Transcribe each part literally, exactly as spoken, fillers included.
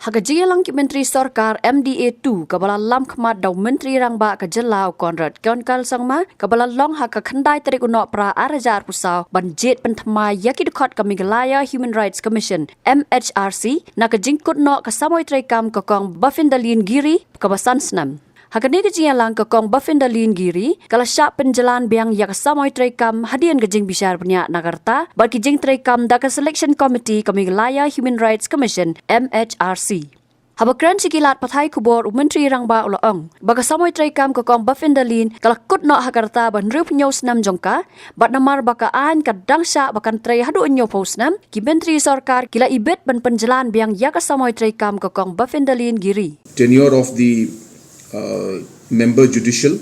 Ha ka jingïalang ki Myntri Sorkar M D A two, kaba la lam khmat da u Myntri Rangbah ka jylla u Conrad K Sangma, kaba la long ha ka khyndai tarik u Nohprah ar hajar arphew saw, ban jied pynthymmai ïa ki dkhot ka Meghalaya Human Rights Commission, M H R C, na ka jingkut noh ka samoi treikam ka Kong Bafindalin Giri, kaba san snem. Ha kane ka jingïalang, ka Kong Bafindalin Giri ka la shah pynjlan biang ïa ka samoi treikam hadien ka jingbishar bniah na ka rta bad ki jingtreikam da ka Selection Committee ka Meghalaya Human Rights Commission, M H R C. Haba kren sha ki lad pathai khubor, u Myntri Rangbah u la ong ba ka samoi treikam ka Kong Bafindalin ka la kut noh ha ka rta ba hynriewphew snem jong ka, bad namar ba ka aiñ ka dang shah ba kan trei haduh hynñiewphew snem, ki Myntri Sorkar ki la ibit ban pynjlan biang ïa ka samoi treikam ka Kong Bafindalin Giri. Tenure of the uh, member judicial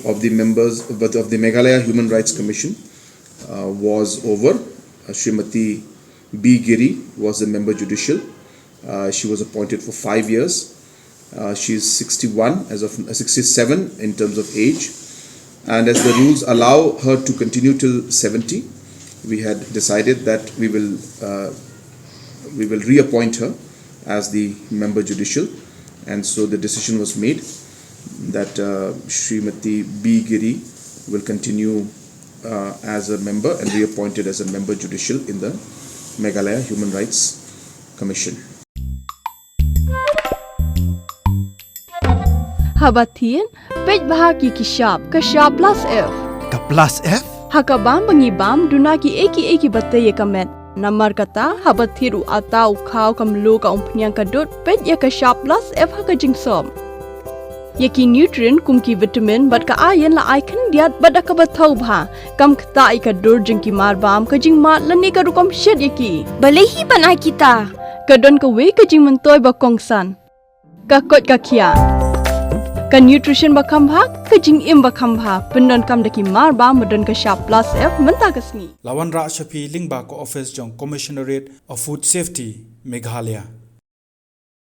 of the members of the Meghalaya Human Rights Commission uh, was over. Uh, Srimati B Giri was the member judicial. Uh, she was appointed for five years. Uh, she is sixty-one as of uh, sixty-seven in terms of age, and as the rules allow her to continue till seventy, we had decided that we will uh, we will reappoint her as the member judicial, and so the decision was made that uh, Srimati B Giri will continue uh, as a member and reappointed as a member judicial in the Meghalaya Human Rights Commission. Haba thied, peit bha ki ki shap, ka shap plus F. Ka plus F? Ha ka bam ba ngi bam, duna ki ei ki ei ki ba tei ïa ka met. Namar kata, haba thied u atta, u khaw, ka mluh, ka umphniang, ka dud, peit ïa ka shap plus F ha ka jingsop. Ïa ki nutrient kum ki vitamin bad ka iron la ai khyndiat bad da kaba thaw bha. Kam ktah ïa ka dur jong ki marbam, ka jingmad lane ka rukom shet ïa ki. Balei hi ban ai kita? Ka don kawei ka jingmyntoi ba kongsan. Ka koit ka khiah. Ka nutrition ba kham bha, ka jingim ba kham bha. Pyndonkam da ki marbam ba don ka shap plus F mynta ka sngi. La wanrah sha phi lyngba ka office jong Commissionerate of Food Safety, Meghalaya.